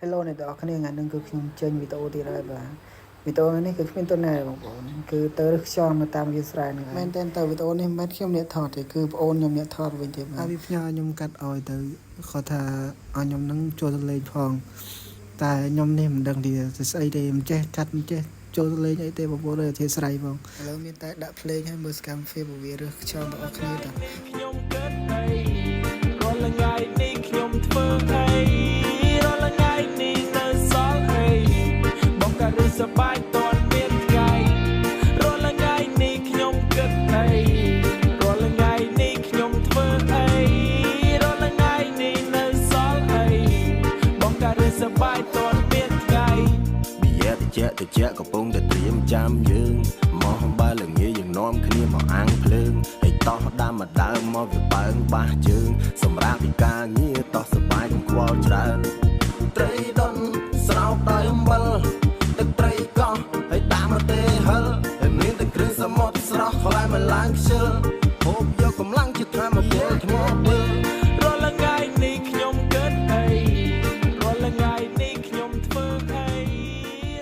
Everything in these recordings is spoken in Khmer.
Hello អ្នកទាំងអស់គ្នាថ្ងៃនេះគឺខ្ញុំចេញវីដេអូទៀតហើយបាទវីដេអូនេះគឺគ្មានទុនណាបងប្អូនគឺទៅរើសខ្យល់នៅតាមវាលស្រែហ្នឹងឯងមែនតើទៅវីដេអូនេះមិនមែនខ្ញុំអ្នកថតទេគឺប្អូនខ្ញុំអ្នកថតវិញទេបាទហើយវាផ្ញើខ្ញុំកាត់ឲ្យទៅគាត់ថាឲ្យខ្ញុំនឹងចូលទៅលេងផងតែខ្ញុំនេះមិនដឹងទីស្អីទេមិនចេះកាត់មិនចេះចូលទៅលេងអីទេបងប្អូនអើយអធិស្ឋានផងឥឡូវមានតែដាក់ភ្លេងឲ្យមើលសកម្មភាពវារើសខ្យល់ទាំងអស់គ្នាតា ខ្ញុំគិតអីរាល់ថ្ងៃនេះខ្ញុំធ្វើអីរាល់ថ្ងៃនេះនៅសល់អីបងក៏ឬសប្បាយតន់មានថ្ងៃរាល់ថ្ងៃនេះខ្ញុំគិតអីរាល់ថ្ងៃនេះខ្ញុំធ្វើអីរាល់ថ្ងៃនេះនៅសល់អីបងក៏ឬសប្បាយតន់មានថ្ងៃ ប៊ីយ៉ាតិចតិចកំពុងតែត្រៀមចាំយើងមកបើល្ងាយើងនាំគ្នាមកអាំងភ្លើងហើយតោះដាំមកដើមមកវាបើងបាសជើងសម្រាប់ពីការងារតោះសបាយកុំខ្វល់ច្រើនត្រីដុនស្រោបដោយអំបិលទឹកត្រីកោះហើយដាក់មកទេហិលហើយមានតែគ្រឿងសមុទ្រស្រស់ខ្លែមកឡើងខ្ជិលហូបយកកម្លាំងជាធម្មពលថ្មពើ រាល់ថ្ងៃនេះខ្ញុំគិតអីរាល់ថ្ងៃនេះខ្ញុំធ្វើអី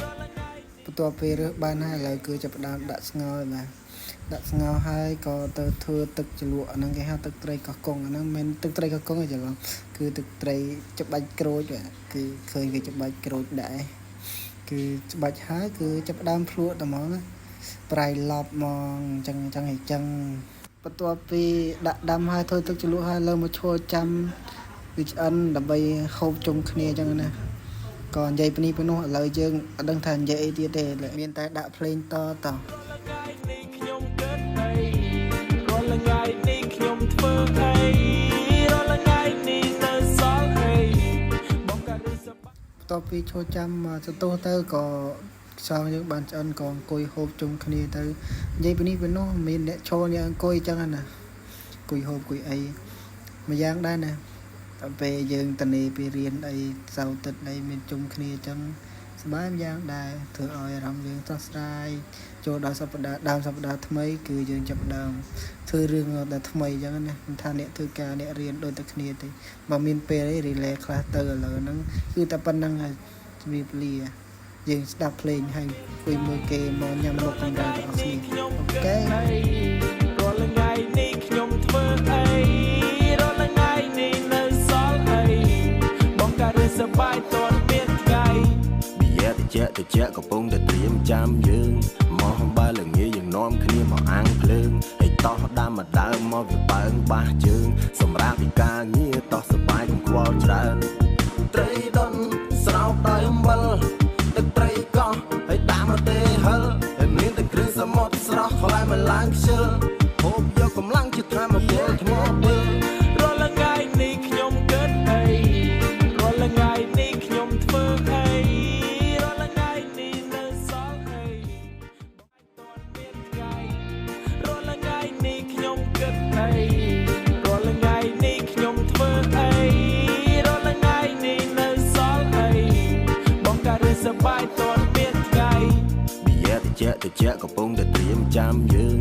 រាល់ថ្ងៃ បន្ទាប់ពីរើសបានហើយឥឡូវគឺចាប់ផ្ដើមដាក់ស្ងោរបាទដាក់ស្ងោរហើយក៏ទៅធ្វើទឹកជ្រលក់អាហ្នឹងគេហៅទឹកត្រីកោះកុងអាហ្នឹងមិនមែនទឹកត្រីកោះកុងទេច្រឡំគឺទឹកត្រីច្បាច់ក្រូចបាទគឺឃើញគេច្បាច់ក្រូចដែរគឺច្បាច់ហើយគឺចាប់ផ្ដើមភ្លក់តែហ្មងណាប្រៃឡប់ហ្មងអញ្ចឹងអញ្ចឹងអញ្ចឹងបន្ទាប់ពីដាក់ដាំហើយធ្វើទឹកជ្រលក់ហើយលើមកឈរចាំវាឆ្អិនដើម្បីហូបជុំគ្នាអញ្ចឹងណា ក៏និយាយពីនេះពីនោះឥឡូវយើងអត់ដឹងថានិយាយអីទៀតទេមានតែដាក់ភ្លេងតត រាល់ថ្ងៃនេះខ្ញុំគិតអីរាល់ថ្ងៃនេះខ្ញុំធ្វើអីរាល់ថ្ងៃនេះនៅសល់អីបងក៏ឬសប្បាយ បន្ទាប់ពីឈរចាំមកសន្ទុះទៅក៏ខ្យងយើងបានឆ្អិនក៏អង្គុយហូបជុំគ្នាទៅនិយាយពីនេះពីនោះមានអ្នកឈរអ្នកអង្គុយអញ្ចឹងណាអង្គុយហូបអង្គុយអីមួយយ៉ាងដែរណាដល់ពេលយើងតនេពីរៀនអីសៅរ៍ទឹកអីមានជុំគ្នាអញ្ចឹងសប្បាយម្យ៉ាងដែរធ្វើឲ្យអារម្មណ៍យើងស្រស់ស្រាយចូលដល់សប្តាហ៍ដើមសប្តាហ៍ថ្មីគឺយើងចាប់ផ្ដើមធ្វើរឿងដែលថ្មីអញ្ចឹងណាមិនថាអ្នកធ្វើការអ្នករៀនដូចតែគ្នាទេបើមានពេលអី relax ខ្លះទៅឥឡូវហ្នឹងគឺតែប៉ុណ្្នឹងហើយជំរាបលាយើងស្ដាប់ភ្លេងហើយអង្គុយមើលគេមកញ៉ាំមុខកម្រាលទាំងអស់គ្នា ខ្ញុំ អូ គិត ខេ អីរាល់ថ្ងៃនេះខ្ញុំធ្វើអីរាល់ថ្ងៃនេះនៅសល់អីបងក៏ឬសប្បាយតន់មានថ្ងៃ ប៊ីយ៉ាតិចតិចកំពុងតែត្រៀមចាំយើងមកបើល្ងាយើងនាំគ្នាមកអាំងភ្លើងហើយតោះដាំមកដើមមកវាបើងបាសជើងសម្រាប់ពីការងារតោះសបាយកុំខ្វល់ច្រើនត្រីដុនស្រោបដោយអំបិលទឹកត្រីកោះហើយដាក់មកទេហិលហើយមានតែគ្រឿងសមុទ្រស្រស់ខ្លែមកឡើងខ្ជិលហូបយកកម្លាំងជាធម្មពលថ្មពើ រាល់ថ្ងៃនេះខ្ញុំគិតអីរាល់ថ្ងៃនេះខ្ញុំធ្វើអីរាល់ថ្ងៃនេះនៅសល់អីតន់មានថ្ងៃរាល់ថ្ងៃនេះខ្ញុំគិតអីរាល់ថ្ងៃនេះខ្ញុំធ្វើអីរាល់ថ្ងៃនេះនៅសល់អីបងក៏ឬសប្បាយតន់មានថ្ងៃ ប៊ីយ៉ាតិចតិចកំពុងតែត្រៀមចាំយើង